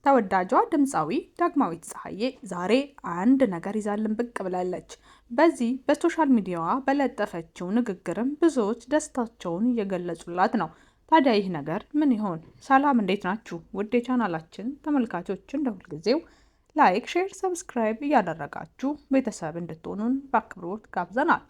ተወዳጇ ድምፃዊ ዳግማዊት ፀሐዬ ዛሬ አንድ ነገር ይዛልን ብቅ ብላለች። በዚህ በ social media ዋ በለጠፈችው ንግግርም ብዙዎች ደስታቸውን እየገለጹላት ነው። ታዲያ ይህ ነገር ምን ይሆን? ሰላም፣ እንዴት ናችሁ? ውድ የቻናላችን ተመልካቾች እንደ ሁልጊዜው like፣ share፣ subscribe እያደረጋችሁ ቤተሰብ እንድትሆኑን በአክብሮት ጋብዘናል።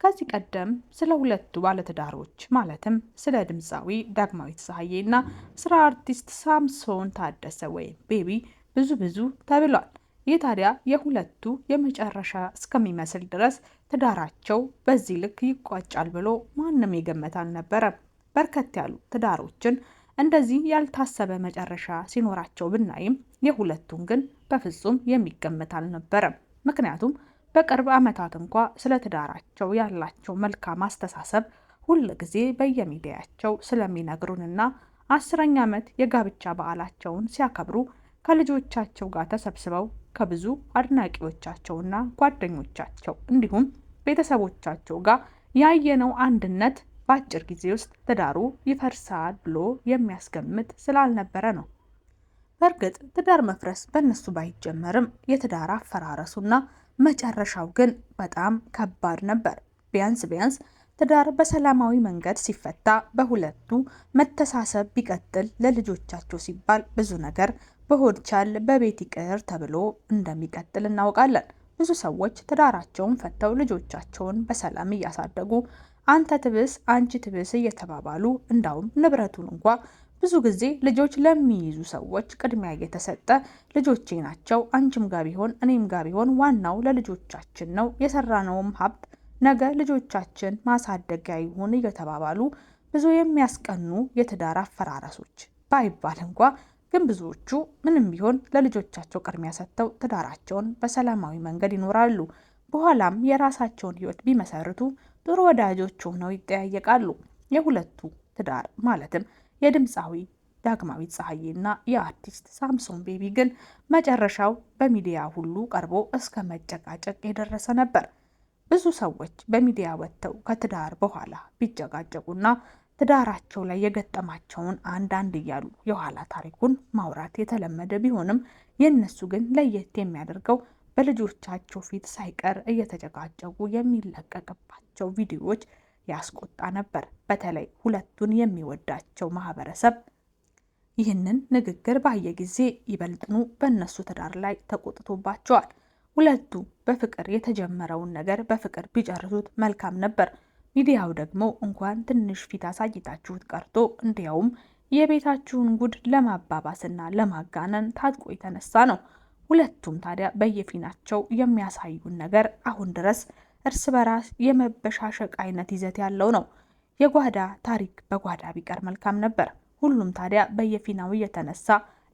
ከዚህ ቀደም ስለ ሁለቱ ባለትዳሮች ማለትም ስለ ድምፃዊ ዳግማዊት ፀሐዬ እና ስለ አርቲስት ሳምሶን ታደሰ ወይም ቤቢ ብዙ ብዙ ተብሏል። ይህ ታዲያ የሁለቱ የመጨረሻ እስከሚመስል ድረስ ትዳራቸው በዚህ ልክ ይቋጫል ብሎ ማንም የገመተ አልነበረም። በርከት ያሉ ትዳሮችን እንደዚህ ያልታሰበ መጨረሻ ሲኖራቸው ብናይም የሁለቱን ግን በፍጹም የሚገመት አልነበረም። ምክንያቱም በቅርብ ዓመታት እንኳ ስለ ትዳራቸው ያላቸው መልካም አስተሳሰብ ሁል ጊዜ በየሚዲያቸው ስለሚነግሩንና 10ኛ ዓመት የጋብቻ በዓላቸውን ሲያከብሩ ከልጆቻቸው ጋር ተሰብስበው ከብዙ አድናቂዎቻቸውና ጓደኞቻቸው እንዲሁም ቤተሰቦቻቸው ጋር ያየነው አንድነት በአጭር ጊዜ ውስጥ ትዳሩ ይፈርሳል ብሎ የሚያስገምት ስላልነበረ ነው። በእርግጥ ትዳር መፍረስ በእነሱ ባይጀመርም የትዳር አፈራረሱና መጨረሻው ግን በጣም ከባድ ነበር። ቢያንስ ቢያንስ ትዳር በሰላማዊ መንገድ ሲፈታ በሁለቱ መተሳሰብ ቢቀጥል ለልጆቻቸው ሲባል ብዙ ነገር በሆድ ቻል በቤት ይቅር ተብሎ እንደሚቀጥል እናውቃለን። ብዙ ሰዎች ትዳራቸውን ፈተው ልጆቻቸውን በሰላም እያሳደጉ አንተ ትብስ አንቺ ትብስ እየተባባሉ እንዳውም ንብረቱን እንኳ ብዙ ጊዜ ልጆች ለሚይዙ ሰዎች ቅድሚያ እየተሰጠ ልጆቼ ናቸው፣ አንቺም ጋ ቢሆን እኔም ጋ ቢሆን ዋናው ለልጆቻችን ነው፣ የሰራነውም ሀብት ነገ ልጆቻችን ማሳደጊያ ይሁን እየተባባሉ ብዙ የሚያስቀኑ የትዳር አፈራረሶች ባይባል እንኳ ግን ብዙዎቹ ምንም ቢሆን ለልጆቻቸው ቅድሚያ ሰጥተው ትዳራቸውን በሰላማዊ መንገድ ይኖራሉ። በኋላም የራሳቸውን ሕይወት ቢመሰርቱ ጥሩ ወዳጆች ሆነው ይጠያየቃሉ። የሁለቱ ትዳር ማለትም የድምፃዊ ዳግማዊት ፀሐዬና የአርቲስት ሳምሶን ቤቢ ግን መጨረሻው በሚዲያ ሁሉ ቀርቦ እስከ መጨቃጨቅ የደረሰ ነበር። ብዙ ሰዎች በሚዲያ ወጥተው ከትዳር በኋላ ቢጨቃጨቁና ትዳራቸው ላይ የገጠማቸውን አንዳንድ እያሉ የኋላ ታሪኩን ማውራት የተለመደ ቢሆንም የእነሱ ግን ለየት የሚያደርገው በልጆቻቸው ፊት ሳይቀር እየተጨቃጨቁ የሚለቀቅባቸው ቪዲዮዎች ያስቆጣ ነበር። በተለይ ሁለቱን የሚወዳቸው ማህበረሰብ ይህንን ንግግር ባየ ጊዜ ይበልጥኑ በእነሱ ትዳር ላይ ተቆጥቶባቸዋል። ሁለቱ በፍቅር የተጀመረውን ነገር በፍቅር ቢጨርሱት መልካም ነበር። ሚዲያው ደግሞ እንኳን ትንሽ ፊት አሳይታችሁት ቀርቶ እንዲያውም የቤታችሁን ጉድ ለማባባስና ለማጋነን ታጥቆ የተነሳ ነው። ሁለቱም ታዲያ በየፊናቸው የሚያሳዩን ነገር አሁን ድረስ እርስ በራስ የመበሻሸቅ አይነት ይዘት ያለው ነው። የጓዳ ታሪክ በጓዳ ቢቀር መልካም ነበር። ሁሉም ታዲያ በየፊናው እየተነሳ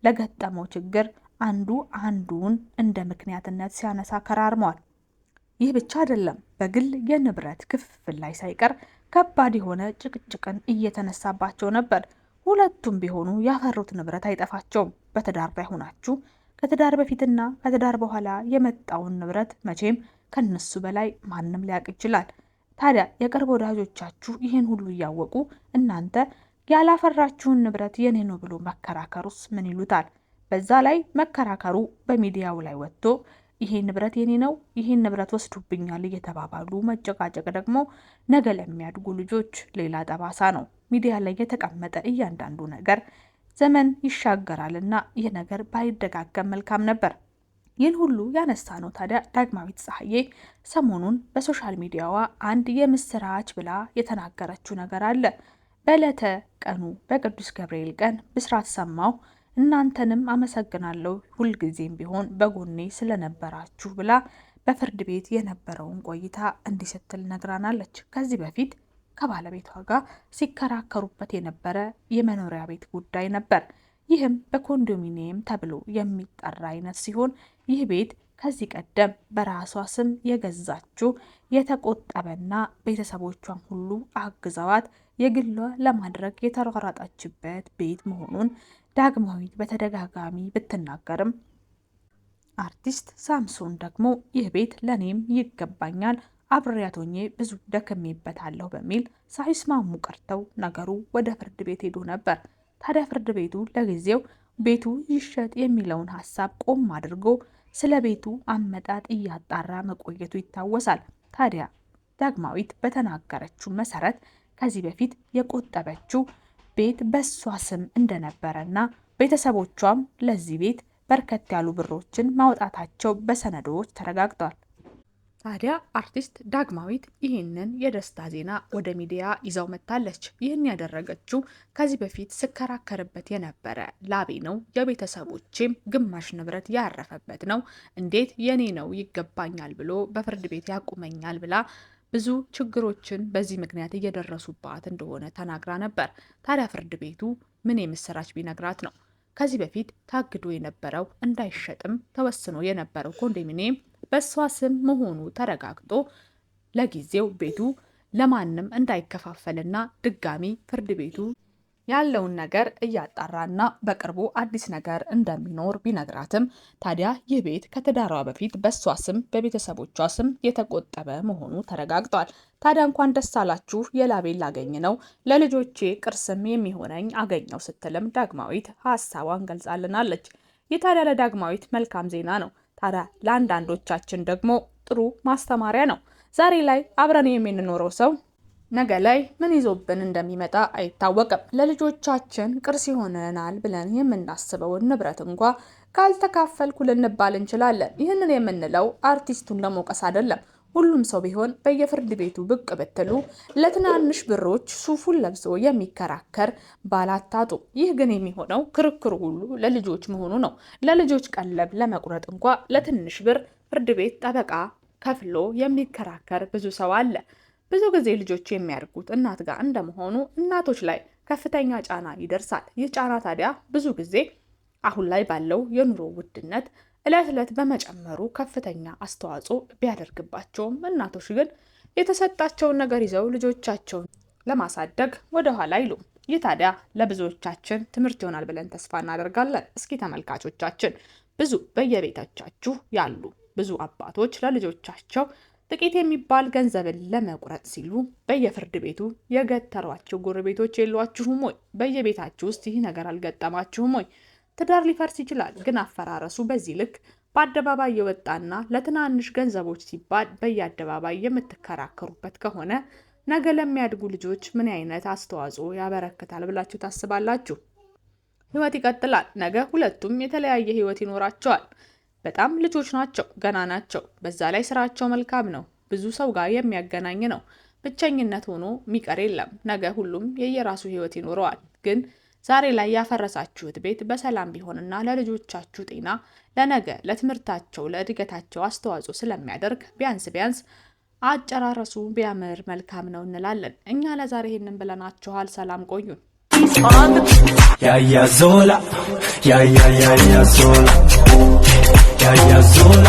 ለገጠመው ችግር አንዱ አንዱን እንደ ምክንያትነት ሲያነሳ ከራርመዋል። ይህ ብቻ አይደለም። በግል የንብረት ክፍፍል ላይ ሳይቀር ከባድ የሆነ ጭቅጭቅን እየተነሳባቸው ነበር። ሁለቱም ቢሆኑ ያፈሩት ንብረት አይጠፋቸውም። በትዳር ላይ ሆናችሁ ከትዳር በፊትና ከትዳር በኋላ የመጣውን ንብረት መቼም ከነሱ በላይ ማንም ሊያውቅ ይችላል። ታዲያ የቅርብ ወዳጆቻችሁ ይህን ሁሉ እያወቁ እናንተ ያላፈራችሁን ንብረት የኔ ነው ብሎ መከራከሩስ ምን ይሉታል? በዛ ላይ መከራከሩ በሚዲያው ላይ ወጥቶ ይሄ ንብረት የኔ ነው፣ ይሄን ንብረት ወስዱብኛል እየተባባሉ መጨቃጨቅ ደግሞ ነገ ለሚያድጉ ልጆች ሌላ ጠባሳ ነው። ሚዲያ ላይ የተቀመጠ እያንዳንዱ ነገር ዘመን ይሻገራልና ይህ ነገር ባይደጋገም መልካም ነበር። ይህን ሁሉ ያነሳ ነው ታዲያ ዳግማዊት ፀሐዬ ሰሞኑን በ social media ዋ አንድ የምስራች ብላ የተናገረችው ነገር አለ። በዕለተ ቀኑ በቅዱስ ገብርኤል ቀን ብስራት ሰማሁ፣ እናንተንም አመሰግናለሁ ሁልጊዜም ቢሆን በጎኔ ስለነበራችሁ ብላ በፍርድ ቤት የነበረውን ቆይታ እንዲህ ስትል ነግራናለች። ከዚህ በፊት ከባለቤቷ ጋር ሲከራከሩበት የነበረ የመኖሪያ ቤት ጉዳይ ነበር። ይህም በኮንዶሚኒየም ተብሎ የሚጠራ አይነት ሲሆን ይህ ቤት ከዚህ ቀደም በራሷ ስም የገዛችው የተቆጠበና ቤተሰቦቿን ሁሉ አግዘዋት የግሏ ለማድረግ የተሯሯጠችበት ቤት መሆኑን ዳግማዊት በተደጋጋሚ ብትናገርም አርቲስት ሳምሶን ደግሞ ይህ ቤት ለእኔም ይገባኛል፣ አብሬያት ሆኜ ብዙ ደክሜበታለሁ በሚል ሳይስማሙ ቀርተው ነገሩ ወደ ፍርድ ቤት ሄዶ ነበር። ታዲያ ፍርድ ቤቱ ለጊዜው ቤቱ ይሸጥ የሚለውን ሀሳብ ቆም አድርጎ ስለ ቤቱ አመጣጥ እያጣራ መቆየቱ ይታወሳል። ታዲያ ዳግማዊት በተናገረችው መሰረት ከዚህ በፊት የቆጠበችው ቤት በሷ ስም እንደነበረና ቤተሰቦቿም ለዚህ ቤት በርከት ያሉ ብሮችን ማውጣታቸው በሰነዶች ተረጋግጧል። ታዲያ አርቲስት ዳግማዊት ይህንን የደስታ ዜና ወደ ሚዲያ ይዛው መጥታለች። ይህን ያደረገችው ከዚህ በፊት ስከራከርበት የነበረ ላቤ ነው፣ የቤተሰቦቼም ግማሽ ንብረት ያረፈበት ነው፣ እንዴት የኔ ነው ይገባኛል ብሎ በፍርድ ቤት ያቁመኛል ብላ ብዙ ችግሮችን በዚህ ምክንያት እየደረሱባት እንደሆነ ተናግራ ነበር። ታዲያ ፍርድ ቤቱ ምን የምስራች ቢነግራት ነው? ከዚህ በፊት ታግዶ የነበረው እንዳይሸጥም ተወስኖ የነበረው ኮንዶሚኒየም በእሷ ስም መሆኑ ተረጋግጦ ለጊዜው ቤቱ ለማንም እንዳይከፋፈልና ድጋሚ ፍርድ ቤቱ ያለውን ነገር እያጣራና በቅርቡ አዲስ ነገር እንደሚኖር ቢነግራትም ታዲያ ይህ ቤት ከትዳሯ በፊት በእሷ ስም በቤተሰቦቿ ስም የተቆጠበ መሆኑ ተረጋግጧል። ታዲያ እንኳን ደስ አላችሁ፣ የላቤን ላገኝ ነው፣ ለልጆቼ ቅርስም የሚሆነኝ አገኘው ስትልም ዳግማዊት ሀሳቧን ገልጻልናለች። ይህ ታዲያ ለዳግማዊት መልካም ዜና ነው። ታዲያ ለአንዳንዶቻችን ደግሞ ጥሩ ማስተማሪያ ነው። ዛሬ ላይ አብረን የምንኖረው ሰው ነገ ላይ ምን ይዞብን እንደሚመጣ አይታወቅም። ለልጆቻችን ቅርስ ይሆነናል ብለን የምናስበውን ንብረት እንኳ ካልተካፈልኩ ልንባል እንችላለን። ይህንን የምንለው አርቲስቱን ለመውቀስ አይደለም። ሁሉም ሰው ቢሆን በየፍርድ ቤቱ ብቅ ብትሉ ለትናንሽ ብሮች ሱፉን ለብሶ የሚከራከር ባላታጡ። ይህ ግን የሚሆነው ክርክሩ ሁሉ ለልጆች መሆኑ ነው። ለልጆች ቀለብ ለመቁረጥ እንኳ ለትንሽ ብር ፍርድ ቤት ጠበቃ ከፍሎ የሚከራከር ብዙ ሰው አለ። ብዙ ጊዜ ልጆች የሚያድጉት እናት ጋር እንደመሆኑ እናቶች ላይ ከፍተኛ ጫና ይደርሳል። ይህ ጫና ታዲያ ብዙ ጊዜ አሁን ላይ ባለው የኑሮ ውድነት ዕለት ዕለት በመጨመሩ ከፍተኛ አስተዋጽኦ ቢያደርግባቸውም እናቶች ግን የተሰጣቸውን ነገር ይዘው ልጆቻቸውን ለማሳደግ ወደኋላ አይሉም። ይህ ታዲያ ለብዙዎቻችን ትምህርት ይሆናል ብለን ተስፋ እናደርጋለን። እስኪ ተመልካቾቻችን ብዙ በየቤቶቻችሁ ያሉ ብዙ አባቶች ለልጆቻቸው ጥቂት የሚባል ገንዘብን ለመቁረጥ ሲሉ በየፍርድ ቤቱ የገተሯቸው ጎረቤቶች የሏችሁም ወይ? በየቤታችሁ ውስጥ ይህ ነገር አልገጠማችሁም ወይ? ትዳር ሊፈርስ ይችላል፣ ግን አፈራረሱ በዚህ ልክ በአደባባይ የወጣና ለትናንሽ ገንዘቦች ሲባል በየአደባባይ የምትከራከሩበት ከሆነ ነገ ለሚያድጉ ልጆች ምን አይነት አስተዋጽኦ ያበረክታል ብላችሁ ታስባላችሁ? ህይወት ይቀጥላል። ነገ ሁለቱም የተለያየ ህይወት ይኖራቸዋል። በጣም ልጆች ናቸው፣ ገና ናቸው። በዛ ላይ ስራቸው መልካም ነው፣ ብዙ ሰው ጋር የሚያገናኝ ነው። ብቸኝነት ሆኖ የሚቀር የለም። ነገ ሁሉም የየራሱ ህይወት ይኖረዋል። ግን ዛሬ ላይ ያፈረሳችሁት ቤት በሰላም ቢሆንና ለልጆቻችሁ ጤና፣ ለነገ ለትምህርታቸው፣ ለእድገታቸው አስተዋጽኦ ስለሚያደርግ ቢያንስ ቢያንስ አጨራረሱ ቢያምር መልካም ነው እንላለን። እኛ ለዛሬ ይህንን ብለናችኋል። ሰላም ቆዩን። ያያ ዞላ ያያ ያያ ዞላ ያያ ዞላ።